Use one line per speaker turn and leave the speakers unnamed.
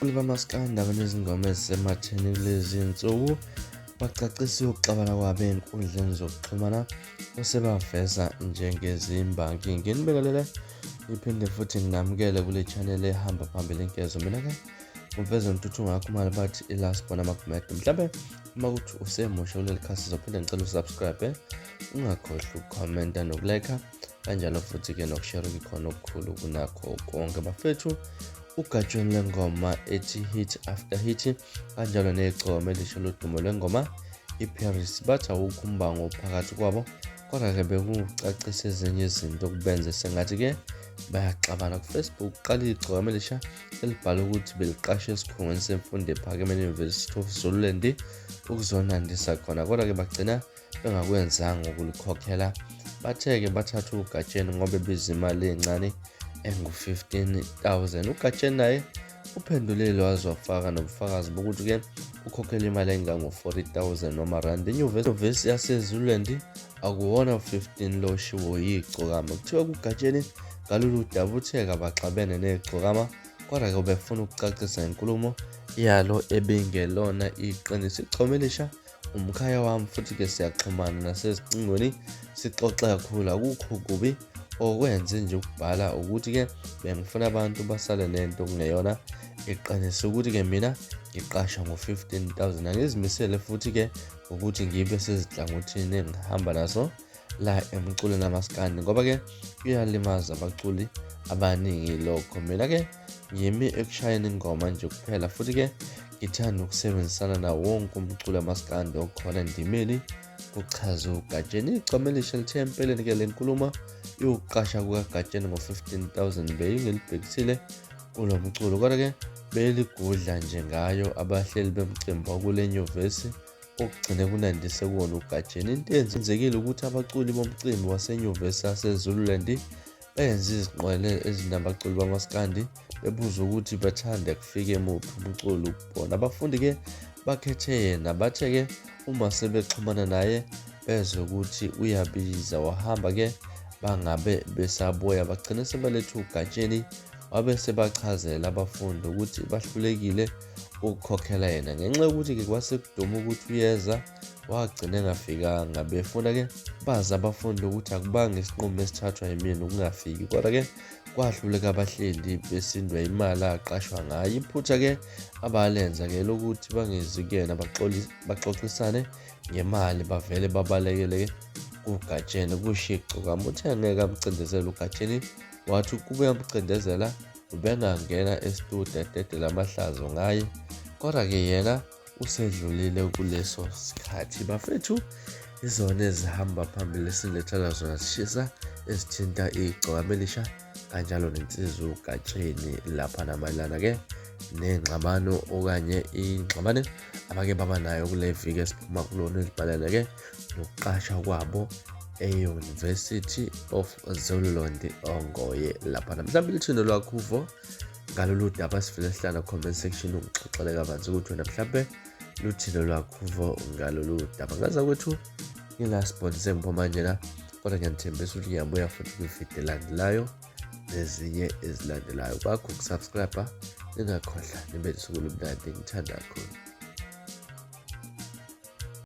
Abaculi bamaskandi abanezingoma ezisematheni kulezi zinsuku bacacise ukuxabana kwabo ey'nkundleni zokuxhumana osebaveza njengezimbangi. Nginibingelele ngiphinde futhi nginamukele kule channel ehamba phambili inkezo. Mina-ke ngiveze ntuthu ngakho mali bathi ilasibona amakumede. Mhlawumbe uma kuthi usemusha kuleli khasi uzophinde ngicela usubscribe, ungakhohlwa ukukhomenta nokulike kanjalo futhi-ke nokushare kukhona okukhulu kunakho konke bafethu. Ugatsheni lwengoma ethi Hit After Hit kanjalo negcokama elisha lodumo lwengoma iParis bathi awukho umbango phakathi kwabo, kodwa-ke bekucacisa ezinye izinto kubenze sengathi-ke bayaxabana. KuFacebook kuqala igcokama elisha elibhala ukuthi beliqashe esikhungweni semfundo ephakeme e-University of Zululand ukuzonandisa khona, kodwa-ke bagcina bengakwenzanga ukulikhokhela. Bathe-ke bathatha uGatsheni ngoba ebiza imali encane engu-15,000. UGatsheni naye uphendulile waze wafaka nobufakazi bokuthi-ke ukhokhele imali engango-40,000 wamarandi. Inyuvesi yaseZululand akuwona u-15 lo oshiwo yigcokama. Kuthiwa kuGatsheni ngalolu daba uthe kabaxabene negcokama, kodwa-ke ubefuna ukucacisa inkulumo yalo ebingelona iqiniso. Igcokama elisha umkhaya wami futhi-ke siyaxhumana nasezicingweni sixoxe kakhulu, akukho kubi okwenze nje ukubhala ukuthi-ke bengifuna abantu basale nento okungeyona iqiniso ukuthi-ke mina ngiqasha ngo-15,000. Angizimisele futhi-ke ukuthi ngibe sezinhlangothini engihamba nazo la emculweni amaskandi ngoba-ke kuyalimaza abaculi abaningi lokho. Mina-ke ngimi ekushayeni ingoma nje kuphela futhi-ke ngithanda ukusebenzisana nawo wonke umculo amaskandi okhona endimeni, kuchaza uGatsheni. Igcokama elisha lithe empeleni-ke le nkulumo yokuqasha kukaGatsheni ngo-15,000 beyingelibhekisile kulo mculo, kodwa-ke beligudla nje ngayo abahleli bemcimbi wakule nyuvesi okugcine kunandise kuwona uGatsheni. Into eyenzekile ukuthi abaculi bomcimbi wasenyuvesi yaseZululand benze izinqwele ezinabaculi bamaskandi bebuza ukuthi bathanda kufike muphi umculi kubona. Abafundi-ke bakhethe yena, bathe-ke uma sebexhumana naye bezwe ukuthi uyabiza, wahamba-ke bangabe besabuya, bagcine sebeletha uGatsheni wabe sebachazela abafundi ukuthi bahlulekile ukukhokhela yena ngenxa yokuthi-ke kwase kuduma ukuthi uyeza, wagcina engafikanga. Befuna-ke bazi abafundi ukuthi akubanga isinqumo esithathwa yimina ukungafiki, kodwa-ke kwahluleka abahleli besindwa imali aqashwa ngayo. Iphutha-ke abalenza-ke lokuthi bangezi kuyena baxoxisane ngemali, bavele babalekele kuGatsheni, kusho igcokama. Uthe angeke amcindezele uGatsheni, wathi ukube uyamcindezela ubengangena esitudio adedele amahlazo ngaye, kodwa-ke yena usedlulile kuleso sikhathi. Bafethu, izona ezihamba phambili esinilethela zona zishisa ezithinta igcokama elisha kanjalo nensizwa uGatsheni lapha namayelana-ke nengxabano okanye ingxabano abake baba nayo kule viki esiphuma kulona ezibhalene-ke nokuqasha kwabo e-University of Zululand Ongoye laphana. Mhlawumbe lithini lwakho uvo ngalolu daba, sivele sihlala comment section ungixoxele kabanzi ukuthi wena mhlawumbe luthini lwakho uvo ngalolu daba. Ngaza kwethu ngingasiboni sengiphuma njena, kodwa ngiyanithembisa ukuthi ngiyabuya futhi kwividiyo elandelayo nezinye ezilandelayo. Kwakho ukusubscribe, ningakhohlwa, nibe usuku olumnandi, ngithanda kakhulu.